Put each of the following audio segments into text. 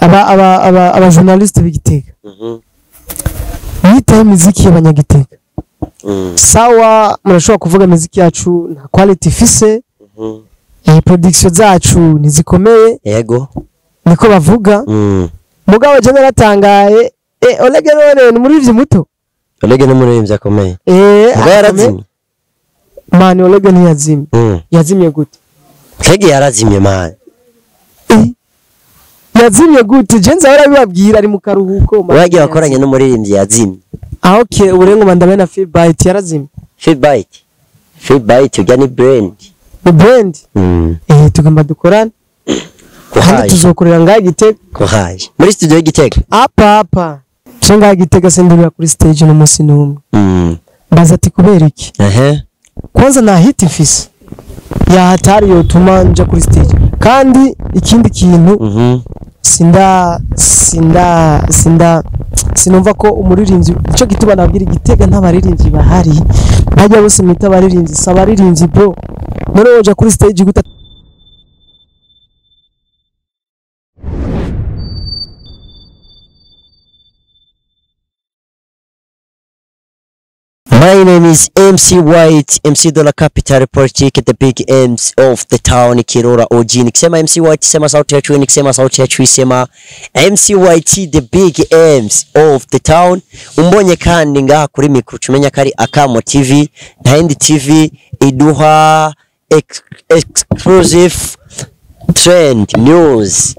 Aba journaliste b'Igitega mwitaho imiziki y'abanyagitega. Sawa, murashobora kuvuga imiziki yacu nta quality ifise, production zacu ntizikomeye. Yego. Niko bavuga. Mugabo je naratangaye, Olege none ni umuririmbyi muto. Olege ni umuririmbyi akomeye. Mugabo yarazimye. Mani Olege ntiyazimye. Yazimye gute? Olege yarazimye mani. Yazimye gute? Je nza barabibabwira ari mu karuhuko. Wagiye wakoranye n'umuririmbyi yazimye. Ah okay, uburengo mandabe na Feedbite yarazimye. Feedbite. Feedbite ujya ni brand. Ni brand? Tugomba dukorane. Kandi tuzokorera ngaha Gitega. Courage. Muri studio y'Igitega. Apa. Je ngaha Gitega sindurira kuri stage no munsi n'umwe. Mbaza ati kubera iki? Kwanza na hit mfise. Ya hatari yotuma nja kuri stage. Kandi ikindi kintu sinda sinumva ko umuririmbyi ico gituma nabwira Igitega ntabaririmbyi bahari. Bajya bose mwita abaririmbyi, sabaririmbyi bro. None woja kuri stage guta. My name is MC White, MC Dollar Capital Politic, the big MC of the town, Kirora OG. Nikisema MC White, sema sauti ya chui, nikisema sauti ya chui, sema MC White, the big MC of the town. Umbonye kandi ngaha kuri mikro, tumenya kari Akamo TV, nta yindi TV iduha exclusive trend news.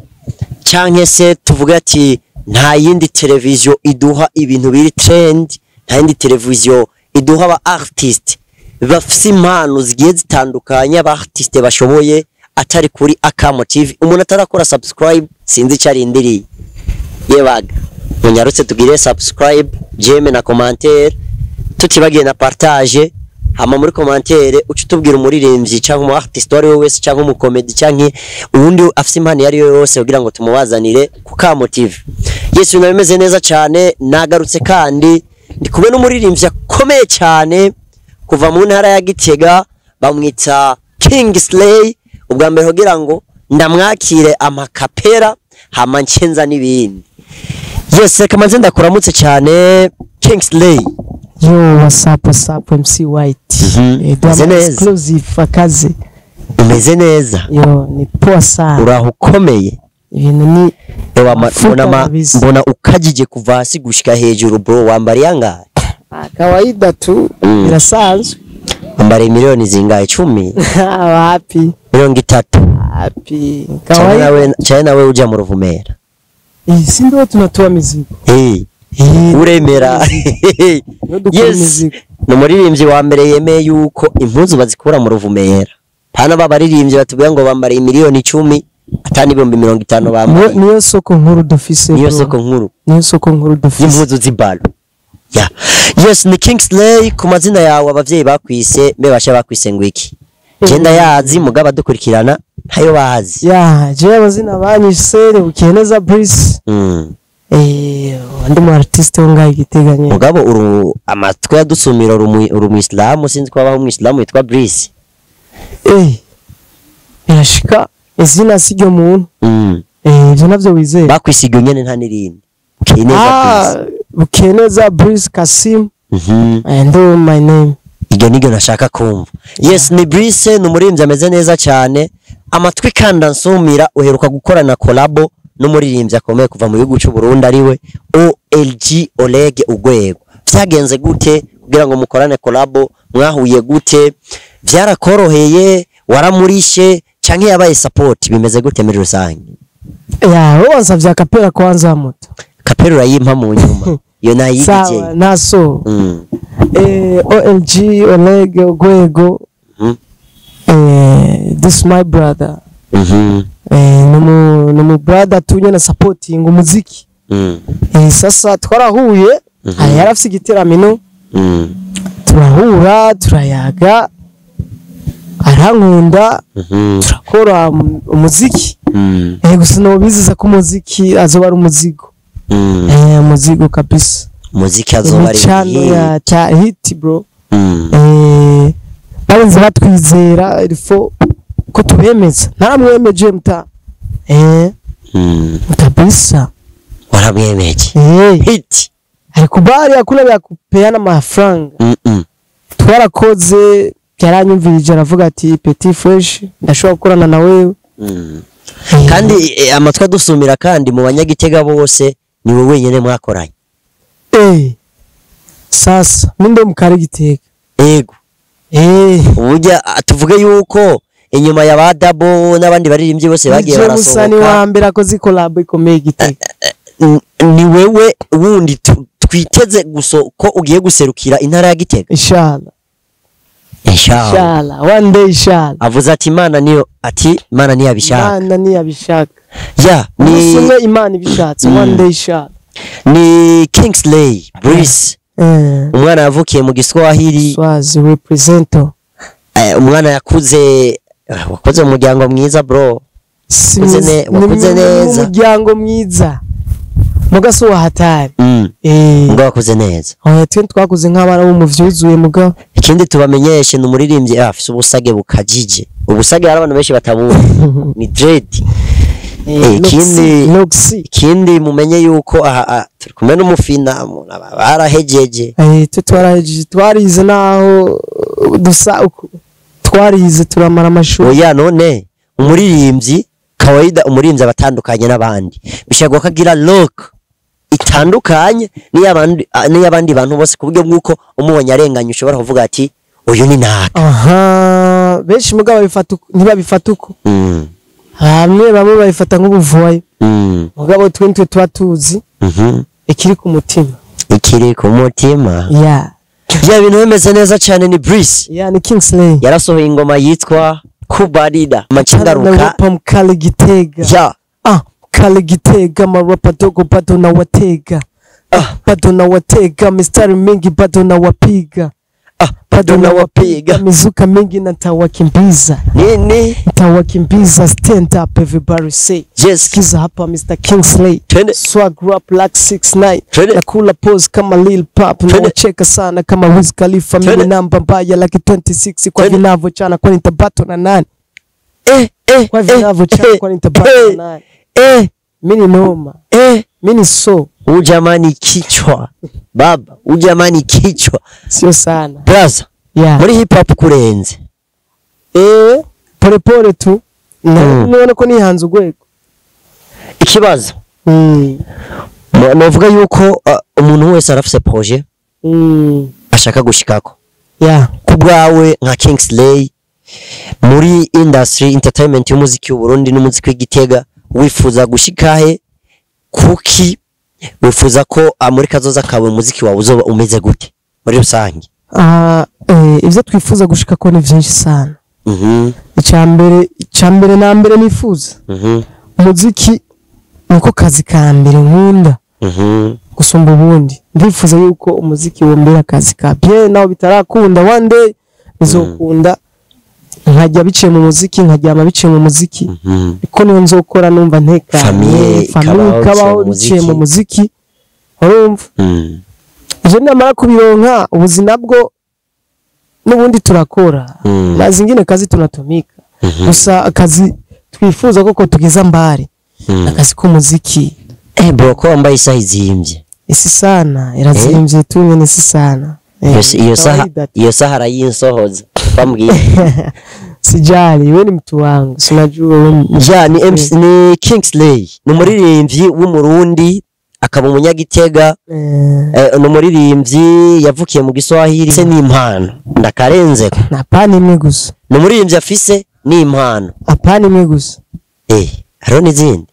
Canke se tuvuga ati nta yindi televiziyo iduha ibintu biri trend, nta yindi televiziyo iduha aba artist bafise impano zigiye zitandukanye, aba artist bashoboye atari kuri Akamo TV. Umuntu atarakora subscribe sinzi icarindiriye. Yebaga munyarutse tugire subscribe, j'aime na commentaire, tutibagiye na partage. Hama muri commentaire uca utubwira umuririmbyi cyangwa umu artist wari we wese cyangwa umu comedy cyangwa uwundi afise impano yari yo yose kugira ngo tumubazanire ku Akamo TV. Yesu ibintu bimeze neza cyane, nagarutse kandi ndi kumwe n'umuririmbyi akomeye cyane kuva mu ntara ya Gitega, bamwita Kingsley. Ubwa mbere kugira ngo ndamwakire amakapera hama ncenza n'ibindi. Yes, reka manze ndakuramutse cyane Kingsley. Yo, what's up MC White. Exclusive akazi. Umeze neza. Yo, ni poa sana. Uraho ukomeye. Ibintu ni mbona ukajije kuva hasi gushika hejuru bro, wambariye angahe? Kawaida tu, birasanzwe. Wambariye miliyoni zingahe? 10? Wapi? 30. Wapi? Kawaida. Cyane nawe uja mu Ruvumera. Si ndio tunatoa mizigo. Uremera. Yes. Ni umuririmbyi wa mbere yemeye yuko impuzu bazikura mu Ruvumera. Pana babaririmbyi batubwira ngo bambariye miliyoni 10 atani 50,000 bambaye. Niyo soko nkuru dufise. Niyo soko nkuru. Niyo soko nkuru dufise. Impuzu zibalo. Yeah. Yes, ni Kingsley. Ku mazina yawe abavyeyi bakwise mbe basha bakwise ngo iki? Genda yazi mugaba dukurikirana ntayo bazi. Yeah, je amazina banyise Bukeneza Brice. Ndi mu artiste wo ngaha Igitega nyene. Mugabo uru amatwi yadusumira uru Muislamu, sinzi ko abaho Muislamu witwa Brice. Birashika izina siryo muntu. Ivyo navyo wizeye. Bakwisiga nyene nta nirindi. Bukeneza Brice. Bukeneza Brice Kasim. And my name. Iryo niryo nashaka kumva. Yes, ni Brice, ni umuririmbyi ameze neza cyane. Amatwi kandi ansumira uheruka gukorana collabo n'umuririmbyi akomeye kuva mu gihugu cy'u Burundi ariwe OLG Olege Ugwego. Vyagenze gute kugira ngo mukorane collabo? Mwahuye gute? Vyarakoroheye? Waramurishe canke yabaye support? Bimeze gute muri rusange? Ya, wowe vya kapera kwanza moto. Kapera urayimpa mu nyuma. Iyo nayigije. Sawa, naso. OLG Olege Ugwego. This my brother. Numu brother tunye na supporting umuziki. Sasa twarahuye, yarafise igiteramino. Turahura, turayaga. Arankunda, turakora umuziki. Gusa no biziza ko umuziki azoba ari umuzigo. Umuzigo kabisa. Umuziki azoba ari imicano ya cha hit bro. Barenze batwizera ilfo ko tubemeza. Naramwemeje mta. Kabisa. Waramwemeje. Eh, hit. Alikubali, hakuna vya kupeana mafranga. Twarakoze, yaranyumvirije aravuga ati petit fresh, ndashobora gukorana na wewe. Kandi amatwi adusumira, kandi mu banyagitega bose ni wowe wenyine mwakoranye. Sasa mimi ndo mukare Gitega. Yego. Uburyo tuvuge yuko inyuma ya ba Dabo n'abandi baririmbyi bose bagiye Nije musani barasohoka, wa mbere akoze collab ikomeye Gitega. Ni wewe wundi twiteze guso ko ugiye guserukira intara ya Gitega. Inshallah. Inshallah. Inshallah, one day inshallah. Avuze ati Imana niyo, ati Imana niyo abishaka. Imana niyo abishaka. Ya ni Umunsi umwe Imana ibishatse, one day inshallah. Ni Kingsley Brice, umwana yavukiye mu Giswahili. Swazi represento. Umwana yakuze, wakoze mu muryango mwiza bro. Wakuze neza. Umuryango mwiza. Muga si hatari. Ngo wakuze neza. Oya, twe twakuze nk'abana bo mu vyuzuye muga. Ikindi tubamenyeshe, ni umuririmbyi afise ubusage bukajije. Ubusage hari abantu benshi batabura, ni dread. Loxi. Ikindi mumenye yuko aha turi kumwe n'umufina barahejeje. Twe twarahejeje, twarize naho dusa uku. Twarize turamara amashuri. Oya, none umuririmbyi kawaida, umuririmbyi abatandukanye n'abandi, bishobora ko agira look itandukanye n'iy'abandi bantu bose, ku buryo bw'uko umubonye arenganye ushobora kuvuga ati uyu ni naka. Aha, benshi muga babifata ntibabifata uko. Bamwe bamwe babifata nk'ubuvuwayo. Mugabo twe nitwe tuba tuzi ikiri ku mutima. Ikiri ku mutima. Yeah. Ya, bintu bimeze neza cyane. Ni Brice. Yeah, ni Kingsley. Yarasohoye ingoma yitwa Kubarida Macingaruka. Narapa mkali Gitega. Ya. Ah, mkali Gitega, marapa dogo bado na watega. Ah. Bado na watega, mistari mingi bado na wapiga. Ah, bado na wapiga. Mizuka mingi na ntawakimbiza. Nini? Ntawakimbiza, stand up everybody say. Yes. Sikiza hapa Mr. Kingsley. Twende. Swag rap like 69. Twende. Nakula pose kama Lil Pop, Twende. nawacheka sana kama Wiz Khalifa, mimi Twende. namba mbaya like 26 kwa Twende. vinavyochana, kwani nitabato na nani? Kwa vinavyochana, kwani nitabato na nani? Mimi ni noma. Mimi ni so. Ujamani kichwa baba, ujamani kichwa. Sio sana. Brother, Yeah. muri hip hop kurenze. Pole pole tu. None ko nihanze urwego. Ikibazo, novuga yuko umuntu wese arafise projet ashaka gushikako. Ku bwawe nka Kingsley, muri industry entertainment y'umuziki w'u Burundi n'umuziki w'Igitega, wifuza gushika he? Kuki wifuza ko muri kazoza kawe umuziki wawe uzoba umeze gute muri rusange? Ah, ivyo twifuza gushika ko ni vyinshi sana. Icambere na mbere nifuza, umuziki niko kazi ka mbere nkunda gusumba ubundi. Ndifuza yuko umuziki wombera akazi ka bien, naho bitarakunda, one day bizokunda, nkajya biciye mu muziki, nkaryama biciye mu muziki, ko niyo nzokora numva ntekanye. Famille famille ikabaho ikabaho biciye biciye mu mu muziki, urumva? Ivyo namara kubironka, ubuzima bwo n'ubundi turakora na zingine kazi tunatumika. Gusa akazi twifuza koko tugeza mbali, akazi k'umuziki. Bro, ko wambaye isaha izimvye? Isi sana irazimvye tu nyene, si sana. Iyo saha Kawaida tu. Iyo saha arayinsohoza bambwiye. Sijali, we ni mtu wangu, sinajua wewe ni Ya, ni MC, ni Kingsley, ni umuririmbyi w'Umurundi akaba umunyagitega. Ni umuririmbyi yavukiye mu Giswahili, se n'impano ndakarenzeko. Hapana, imwe gusa. Ni umuririmbyi afise n'impano. Hapana, imwe gusa. Hariho n'izindi.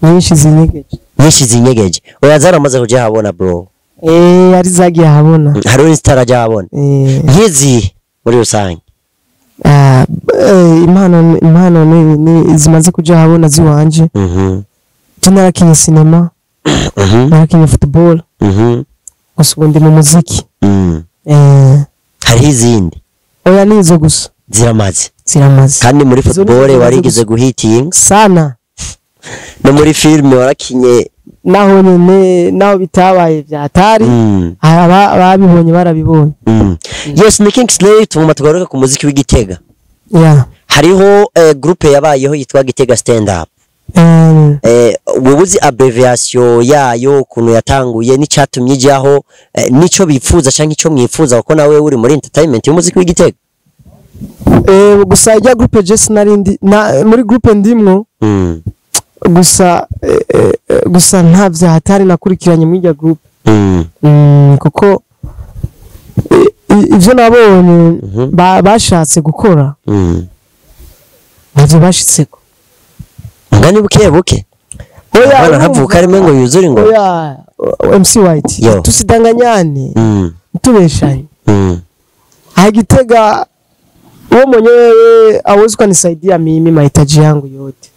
Nyinshi zinyegeje. Nyinshi zinyegeje. Oya, zaramaze kuja habona bro. Ari zagiye ahabona. Hariho n'izitaraja habona. Nk'izihe muri rusange? Ah, impano ni zimaze kuja ahabona ziwanje. Je narakinye sinema, narakinye football, gusa ubu ndi mu muziki. Hariho izindi? Oya, nizo gusa. Ziramaze. Ziramaze. Kandi muri Izo nizo football zimaze warigeze gusa. guhitinga? Sana. No muri filime warakinye? Naho nyene, naho bitabaye vyatari, ababibonye barabibonye. Yes, ni Kingsley. Tuguma tugaruka ku muziki w'Igitega. Yeah. Hariho groupe yabayeho yitwa Gitega Stand Up. Wowe uzi abbreviation yayo, ukuntu yatanguye n'icatumye ijyaho, nico bifuza canke ico mwifuza, kuko nawe uri muri entertainment y'umuziki w'Igitega? Gusa ijya groupe je sinarindi na muri groupe ndimwo. Gusa gusa nta vya hatari nakurikiranye muri ijya groupe. Kuko ivyo nabonye bashatse gukora ntavyo bashitseko. Ngani buke buke. Oya, Abana urumva- ntavuka rimwe ngo yuzure ngo. Oya, MC White, Yo. tusidanganyane, tubeshanye. Aha Gitega wewe mwenyewe hauwezi kunisaidia mimi mahitaji yangu yote.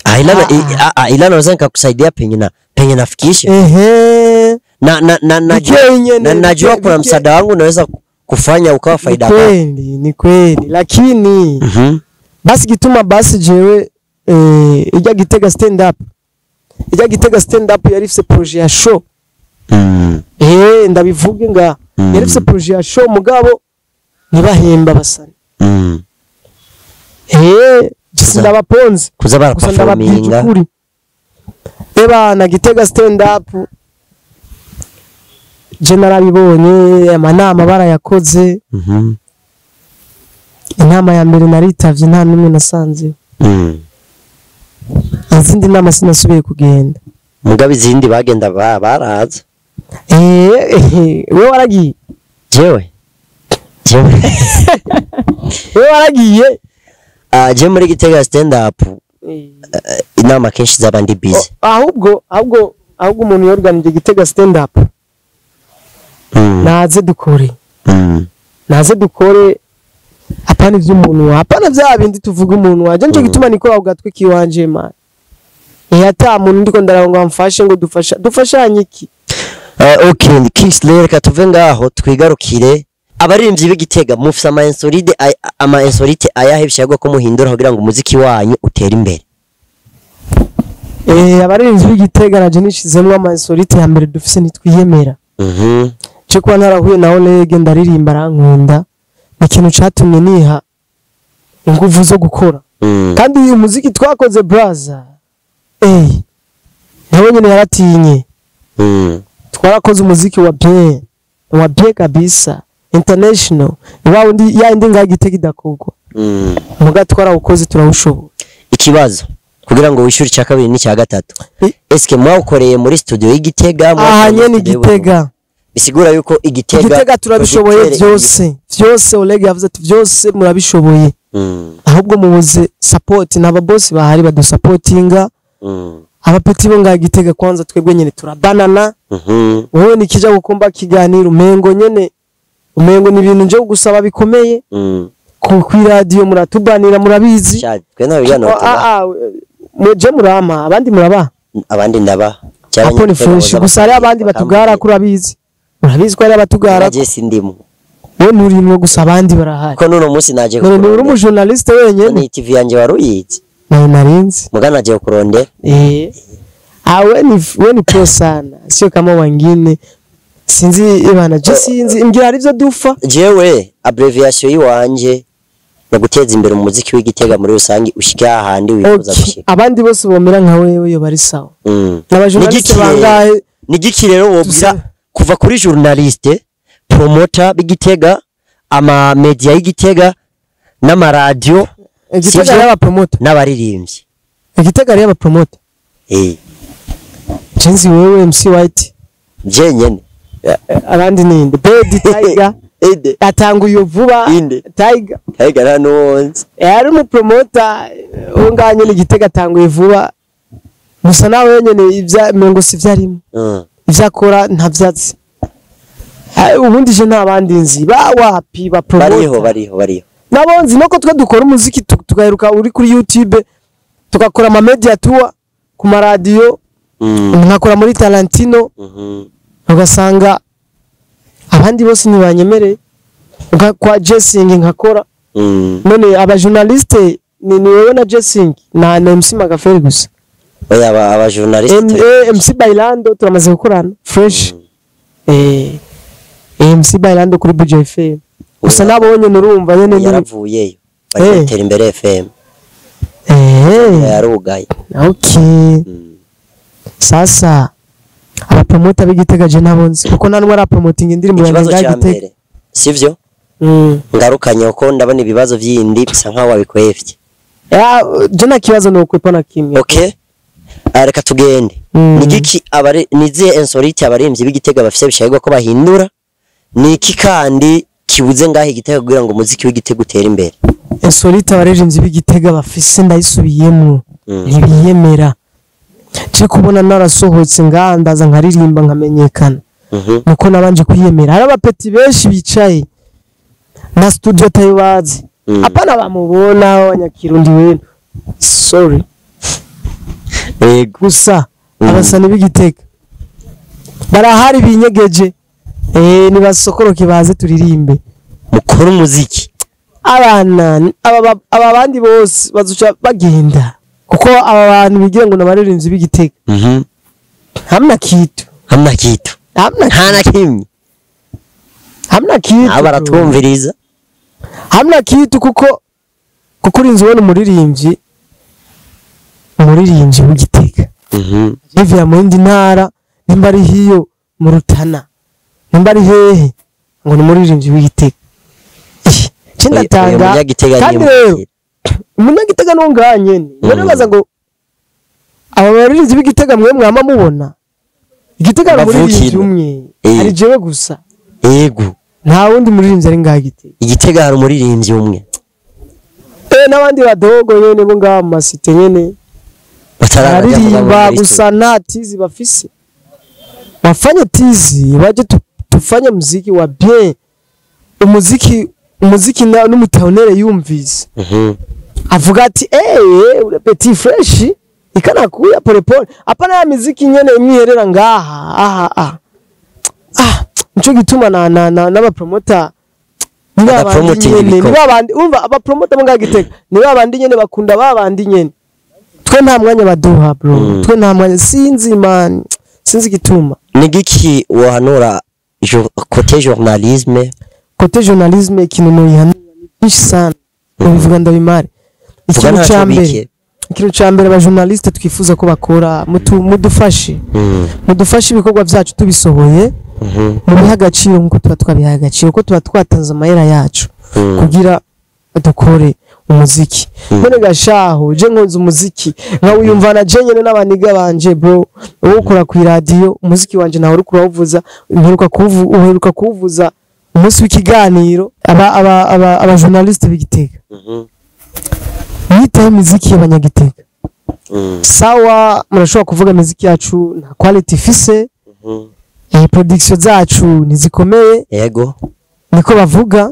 Ah, ila Ah, ah. ila naweza nikakusaidia penye nafikisha. Na najua Bikei nyene, na najua kuna msaada wangu naweza kufanya ukawa Ni faida kwako. kweli, ni kweli, lakini basi gituma basi jewe ijya Gitega stand up, ijya Gitega stand up yari ifise projet ya show. Ndabivuge nga yari ifise projet ya show, mugabo ntibahemba basani. Kuza- Ndabaponze Kuza gusa, ndababwije baraperforminga. ukuri. Eba na Gitega stand up je narabibonye, amanama barayakoze. Inama ya mbere naritavye, nta n'imwe nasanze. Izindi nama sinasubiye kugenda. Mugabo izindi bagenda baraza. Wewe waragiye? Jewe Wewe waragiye? Ah, je muri Gitega stand up inama kenshi zaba ndi busy. Oh, ahubwo umuntu yorganije Gitega stand up naze dukore. Naze dukore, hapana ivy'umuntu, hapana vya bindi tuvuga umuntu waje. Nico gituma nikora ku gatwe kiwanje, man. Ata muntu ndiko ndaraba ngo amfashe, ngo dufasha dufashanye iki? Okay, Kingsley, reka tuve ngaho twigarukire abaririmbyi b'Igitega. Mufise ama insolite, ama insolite ayahe bishaka ko muhindura kugira ngo umuziki wanyu utere imbere? Abaririmbyi b'Igitega naje nishizemwo ama insolite. Ya mbere dufise, nitwiyemera. Ce kuba narahuye na Oleg ndaririmba arankunda, ni ikintu catumye niha inguvu zo gukora. Kandi uyu muziki twakoze, braza, nawe nyene yaratinye. Twarakoze umuziki wa bien, wa bien kabisa, international, wa undi ya indi ngaho Igitega idakogwa. Muga twarawukoze, turawushobora. Ikibazo kugira ngo wishyure icya kabiri n'icya gatatu: eske mwawukoreye muri studio y'Igitega, Aha mwawukoreye muri nyene studio y'Uburundi? Igitega. Bisigura yuko Igitega Igitega turabishoboye. producteur Byose byose, Oleg yavuze ati byose murabishoboye, ahubwo mubuze support n'aba boss bahari badusapotinga. Abapeti bo ngaha Gitega, kwanza twebwe nyene turabanana. Wowe nikija gukumba kiganiro, umengo nyene umengo ni ibintu nje gusaba bikomeye. Ku kwiradiyo muratubanira, murabizi. Sha, twe nta biganiro tubaha. Ah, ah, muje murampa, abandi murabaha. Abandi ndabaha. Apo ni fresh, gusa hari abandi batugara, kurabizi, murabizi ko hari abatugara. Naje sindimo. Wowe nturimwo, gusa abandi barahari. Ko nuno munsi naje None ni uri kukurondera. umujournaliste wenyene? Ni TV yanje waruyizi. Nayo narinzi. Muga naje kurondera. Ah, we ni pro sana, sio kama wengine. Sinzi ibana, je sinzi imbwira hari ivyo dufa. Jewe abbreviation yiwanje ni guteza imbere umuziki w'Igitega muri rusange, ushike ahandi wifuza gushika. Abandi bose bomera nka wewe yo bari sawa. N'abajournaliste Ni igiki rero? bangahe? Ni igiki rero wobwira kuva kuri journaliste, promoter b'Igitega, ama media y'Igitega n'amaradiyo? Igitega Sivyo? hariyo abapromoter. N'abaririmbyi. Igitega hariyo abapromoter. Jinzi wewe MC White. Je nyene. Abandi ninde? Bedi Tiger. Inde? Atanguye vuba. Inde? Tiger. Tiger nta nuwonzi. Ari umupromoter uwo ngaho nyene Igitega, atanguye vuba. Gusa nawe nyene ivya mengo si vyarimo. Ivyo akora ntavyazi. Ubundi je nta bandi nzi ba wapi ba promoter. Bariho, bariho, bariho. Nabonzi nuko twe dukora umuziki tugaheruka uri kuri YouTube, tugakora ama media tour ku maradiyo, nkakora muri Tarantino, ugasanga abandi bose ntibanyemere. Kwa Jessing nkakora. None aba journaliste ni wewe na Jessing na MC Magaferi gusa. Oya, aba journaliste MC Bailando turamaze gukorana fresh. MC Bailando kuri Buja FM. Gusa Oya. nabonye nurumva nyene Yaravuyeyo, bari gutera imbere FM. Yarugaye. Okay. Sasa abapromota b'Igitega je ntabonzi kuko nta numwe arapromotinga indirimbo yanjye Ikibazo ngaha cya Gitega. mbere, sivyo? Ngarukanye uko ndabona ibibazo vyindi bisa nkaho wabikwevye. Ya, je nta kibazo nokwepa na kimwe. Okay. Reka tugende. Nigiki abari nizihe insolite abarimvyi b'Igitega bafise bishayirwa ko bahindura? Niki kandi kibuze ngaho Igitega kugira ngo umuziki w'Igitega utere imbere? Insolite abaririmbyi b'Igitega bafise, ndayisubiyemo, ntibiyemera. Je kubona narasohotse ngaha ndaza nkaririmba nkamenyekana, nuko nabanje kwiyemera. Hari abapeti benshi bicaye na studio atayibazi. Apana bamubona abanyakirundi wenu, sorry. Yego. Gusa abasani b'Igitega barahari binyegeje, nibasokoroke baze turirimbe. Mukora umuziki. Abana aba bandi bose bazuca bagenda, kuko aba bantu bigira ngo nabaririmbyi b'Igitega, hamna kitu. Hamna kitu. Hamna. Nta na kimwe. Hamna kitu. Aba baratwumviriza. Hamna kitu, kuko urinze ubona umuririmbyi w'Igitega yivuye mu yindi ntara, nimba ari hiyo mu Rutana, nimba ari hehe, ngo ni umuririmbyi w'Igitega. Ih, ce Uyu ndatanga. munyagitega Kandi ni rero umunyagitega nuwo ngaha nyene. None baza ngo aba baririmbyi b'Igitega mwe mwama mubona Igitega hari umuririmbyi Bavukira. umwe, ari jewe gusa. Nta wundi muririmbyi ari ngaha Igitega. Igitega hari umuririmbyi umwe. N'abandi badogo nyene bo ngaha mu masite nyene Batarajya kuvuga ngo bararirimba muri gusa nta tizi bafise. Bafanye tizi baje tufanye muziki wa bien, umuziki n'umutaonere yumvise avuga ati ule petit fresh ikanakuya polepole, apana ya miziki nyene imwiherera ngaha aha aha ah. Nico gituma na na na n'abapromota ni babandi Abapromoting nyene, ni ibikorwa. babandi, umva, abapromota bo ngaha Gitega ni babandi nyene bakunda babandi nyene. Twe nta mwanya baduha, bro. Twe nta mwanya, sinzi man, sinzi igituma. Ni giki wohanura côté journalisme? Côté journalisme, ikintu noyihanura ni byinshi sana, ubivuga ndabimare. Vuga. Ikintu Ntaco ca mbere, bike. ikintu ca mbere abajournaliste twifuza ko bakora, mudufashe, mudufashe ibikorwa byacu tubisohoye, mubihe agaciro nkuko tuba twabihaye agaciro, kuko tuba twatanze amahera yacu kugira dukore umuziki. None gashaho je nkunze umuziki nkawiyumvana je nyene n'abaniga banje, bro. Wowe ukora ku iradiyo, umuziki wanje nawe uriko urawuvuza, uheruka kuwuvuza umunsi w'ikiganiro. Aba journaliste b'Igitega, mwitaho imiziki y'abanyagitega. Sawa, murashobora kuvuga imiziki yacu nta quality ifise, production zacu ntizikomeye. Niko bavuga.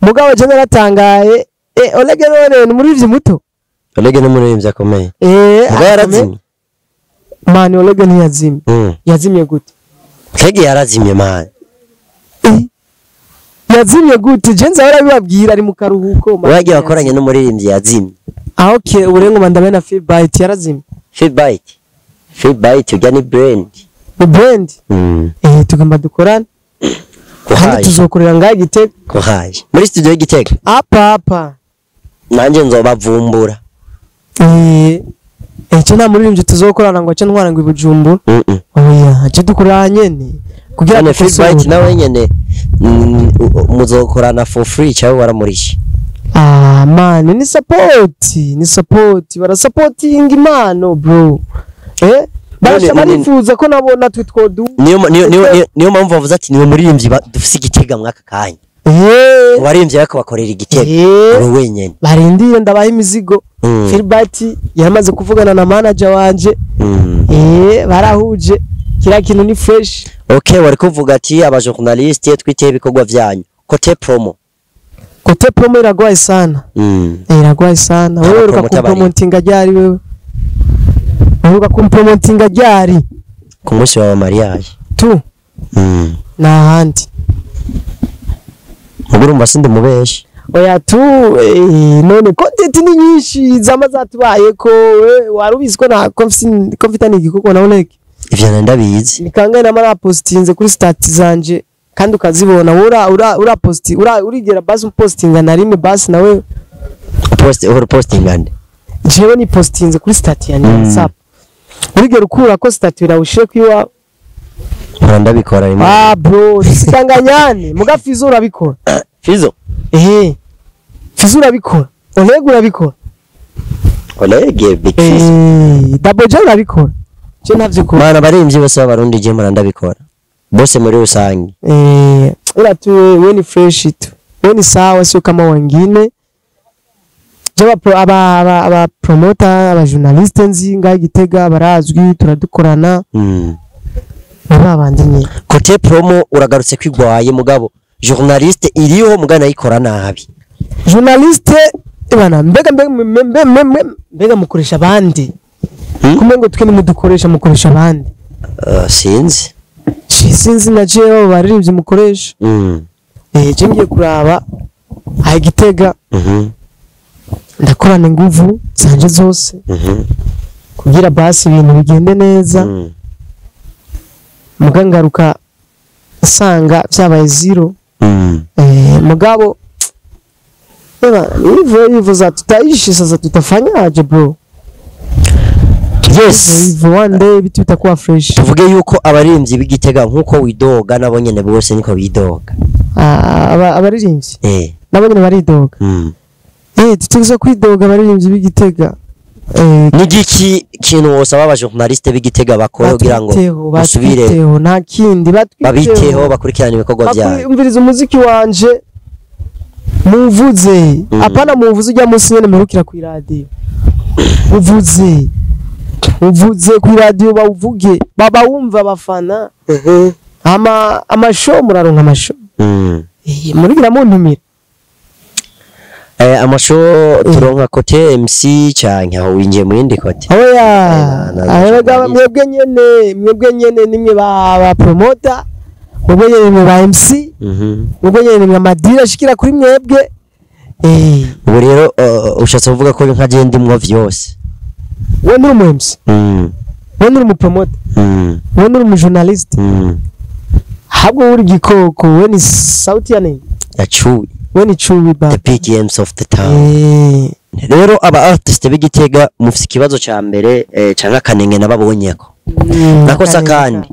Mugabo je naratangaye, Olege none ni umuririmbyi muto. Olege ni umuririmbyi akomeye. Muga yarazimye. Mani, Olege ntiyazimye. Yazimye gute? Olege yarazimye, man. Yazimye gute? Je nza barabibabwira, ari mu karuhuko, man. Wagiye wakoranye n'umuririmbyi yazimye. Ah, okay, uburengo mandabe na Feedbite yarazimye. Feedbite. Feedbite ujya ni brand. Ni brand. Tugomba dukorane kandi Kuhaje. tuzokorera ngaha Igitega. Kuhaje. Muri studio y'Igitega. Apa apa. Nanjye nzobavumbura. Cyo nta muririmbyi tuzokorana ngo ace ntwara ngo i Bujumbura. Oya, ace dukorera nyene kugira None dukosore. Feedbite nawe nyene muzokorana for free cyangwa waramurishe? Ah man, ni support, ni support, barasupportinga impano, bro. Barasha barifuza ko nabo natwe twodu. Niyo mpamvu bavuze ati niwe muririmbyi dufise Igitega mwaka kanya. Mu baririmbyi bariko bakorera Igitega. Uri wenyene. Barindire ndabaha imizigo. Philbert yaramaze kuvugana na manager wanje. Barahuje. Kira kintu ni fresh. Okay, wari kuvuga ati aba journaliste twiteye ibikorwa vyanyu. Côté promo. Côté promo iragwaye sana. Iragwaye sana. Aba Wewe uruka promoter bari. kumpromotinga ryari wewe? Uruka kumpromotinga ryari? Ku munsi wa mariage. Tu nahandi. Ubwo urumva sindi mubeshi. Oya tu, none content ni nyinshi zama zatubaye ko wari ubizi ko na confident igikorwa nawe like Ivyo ndabizi. Ni kangahe nama napostinze kuri status zanje kandi ukazibona? Ura ura ura posti ura urigera basi umpostinga na rimwe basi nawe? Post uhora posting ande. Jewe ni postinze kuri statut yanjye ya WhatsApp, urigera ukura ko statut irawushire ku iwawe? Mpora ndabikora rimwe. Ah bro, tusidanganyane, muga Fizo urabikora. Fizo? Ehe, Fizo urabikora, Oleg urabikora. Olege Big Fizo. Eh, Double J urabikora, je ntavyo ukora. Mana, abaririmbyi bose b'Abarundi je mpora ndabikora bose muri rusange. Eh, ila tu we ni fresh tu, we ni sawa, sio kama wengine. Je aba promoter, aba journaliste nzi ngaha Gitega barazwi, turadukorana. Ni babandi nyine. Côté promo uragarutse kwigwaye, mugabo journaliste iriho mugana ayikora nabi. Journaliste bana, mbega mbega mbega mukoresha abandi? Kumbe ngo twe nimudukoresha, mukoresha abandi. Sinzi. Sinzi na jewe abo baririmbyi mukoresha. Eh, je ngiye kuraba aha Gitega, ndakorana inguvu zanje zose kugira basi ibintu bigende neza. Muga ngaruka nsanga vyabaye zero. Eh, mugabo eba hivyo hivyo za tutaishi sasa, tutafanyaje bro? Yes. Hivyo one day vitu vitakuwa fresh. Tuvuge yuko abaririmbyi b'Igitega nkuko widoga nabo nyene bose niko bidoga? Ah, abaririmbyi nabo nyene baridoga. Eh, tutegerezwa kwidoga, abaririmbyi b'Igitega. Eh. Ni igiki kintu wosaba aba journaliste b'Igitega bakora kugira ngo Batwiteho, basubire batwiteho, nta kindi, batwiteho. Babiteho, bakurikirane ibikorwa byayo. Umviriza umuziki wanje muvuze. Apana muvuze ujya munsi nyene mperukira ku iradiyo, uvuze uvuze ku iradiyo, bawuvuge baba wumva abafana. Ama amashow, muraronka amashow? Eh, murigira muntumira. Eh, amashow turonka côté MC canke aho winjiye mu yindi côté? Oya. Na Erega journaliste. mwebwe nyene nimwe ba promoter, mwebwe nyene nimwe ba MC, mwebwe nyene nimwe amadira ashikira kuri mwebwe, eh. Ubu rero ushatse kuvuga ko nka je ndimwo vyose? We nturi umu MC, we nturi umu promoter, we nturi umu journaliste. Ahubwo uri igikoko, we ni sauti ya nini? Yacuye. We ni chui ba. The big games of the town. Eh. Rero aba artist b'Igitega mufise ikibazo ca mbere canke akanenge nababonyeko nakosa. Kandi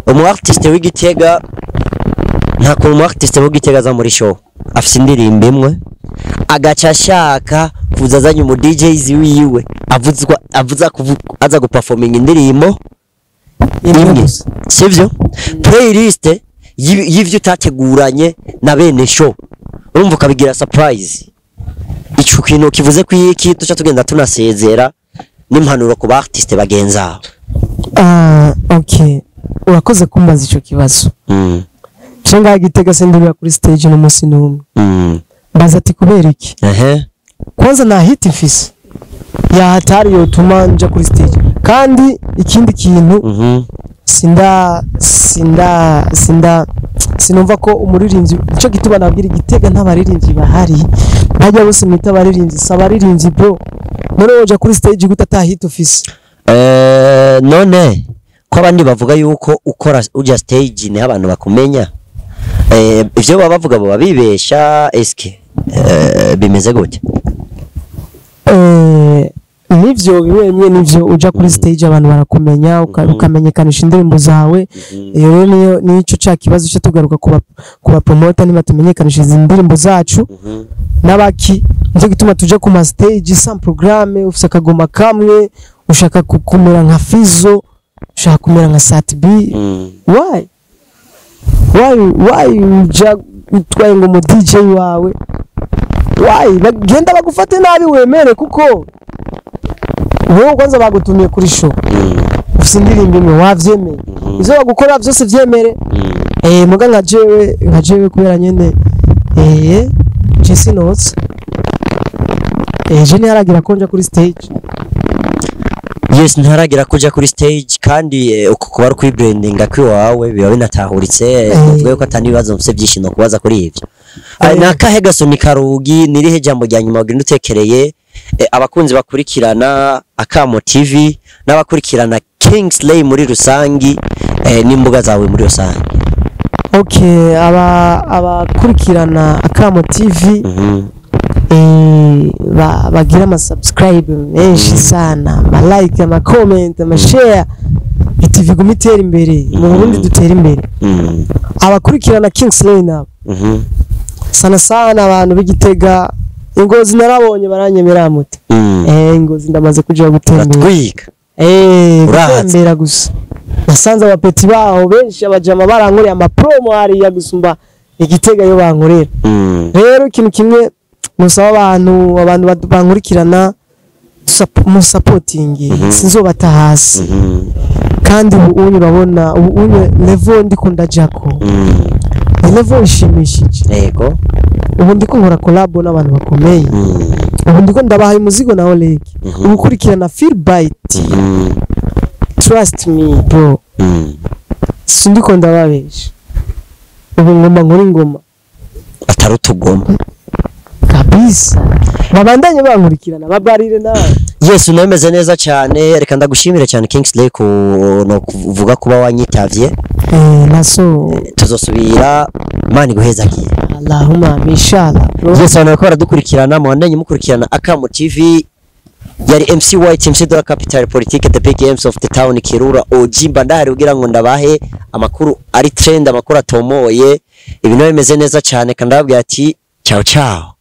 umu artist w'Igitega, nta kuntu umu artist w'Igitega aza muri show afise indirimbo imwe agaca ashaka kuza azanye umu DJs wiwe avuzwa avuza aza guperforming indirimbo imwe. Gusa. Sivyo? Playlist y'ivyo utateguranye na bene show, urumva ukabigira surprise. Ico kintu kivuze ko iki tuca tugenda tunasezera n'impanuro ku ba artiste bagenzi abo. Ah, okay, urakoze kumbaza ico kibazo. Je ngaha Gitega sindurira kuri stage n'umunsi n'umwe. Mbaza ati kubera iki? Kwanza nta hit mfise ya hatari yotuma nja kuri stage, kandi ikindi kintu, sinda sinumva ko umuririmbyi, nicyo gituma nabwira Igitega nta baririmbyi bahari. Bajya bose mwita abaririmbyi si abaririmbyi bro. None woja kuri stage gute ata hit ufise? Eh, none ko abandi bavuga yuko ukora uja stage niho abantu bakumenya, ivyo baba bavuga baba bibesha? Eske bimeze gute? Eh, nivyo, bimwe bimwe nivyo, uja kuri stage abantu barakumenya, ukamenyekanisha indirimbo zawe. Iyo rero niyo nico ca kibazo cyo tugaruka kuba promoter, niba tumenyekanisha izi ndirimbo zacu n'abaki. Nicyo gituma tuja ku ma stage sans programme. Ufise akagoma kamwe, ushaka kumera nka Fizo, ushaka kumera nka Sat B. Why uja utwaye ngo mu DJ wawe? Why? Bagenda bagufate nabi wemere, kuko wowe kwanza bagutumiye kuri show, ufise indirimbo imwe, wavyemeye. Ivyo bagukora byose vyemere. Eh, muga nka jewe kubera nyene je sinotse, je ntiharagira ko nja kuri stage. Yes, ntaragira kuja kuri stage kandi uko kuba ari kwibrandinga kwiwawe biba binatahuritse. Tuvuge yuko atani ibibazo mfise byinshi no kubaza kuri ivyo. Nakahe gasoni karugi, nirihe jambo rya nyuma wagenda utekereye abakunzi bakurikirana Akamo TV n'abakurikirana Kingsley muri rusangi, n'imbuga zawe muri rusangi? Okay, aba abakurikirana Akamo TV, Bagira ama subscribe menshi sana, ama like, ama comment, ama share. ITV iguma itera imbere mu Burundi, dutera imbere. Abakurikirana Kingsley nabo, sana sana abantu b'Igitega, Ingozi, narabonye baranyemera muti. Ingozi ndamaze kuja gutembera. Uratwika. Urahaza. Gutembera gusa nasanze abapeti baho benshi, abajama barankoreye ama promo hariya gusumba Igitega yo bankorera. Rero ikintu kimwe musaba abantu bankurikirana, musapotingi, sinzobata hasi. Kandi ubu unye urabona, ubu unye level ndiko ndajako ni level ishimishije. Ubu ndiko nkora collab n'abantu bakomeye. Ubu ndiko ndabahaye umuzigo na Oleg. Ubu ukurikirana Philbyte, trust me bro, sindiko ndababesha. Ubu ngoma nkora ingoma atari utugoma. Kabisa, babandanye bankurikirana, babarire nawe. Yes, unameze neza cyane. Reka ndagushimire cyane Kingsley ku no kuvuga kuba wanyitavye. Naso. Tuzosubira, Imana iguhezagiye. Allahumma inshallah bro. Yes, abantu bariko baradukurikirana, mubandanye mukurikirana Akamo TV. Yari MC White, MC de la Capital Politique, the big MC of the town Kirura OG. Mba ndahari kugira ngo ndabahe amakuru ari trend, amakuru atomoye, ibintu bimeze neza cyane. Kandi ndababwira ati ciao ciao.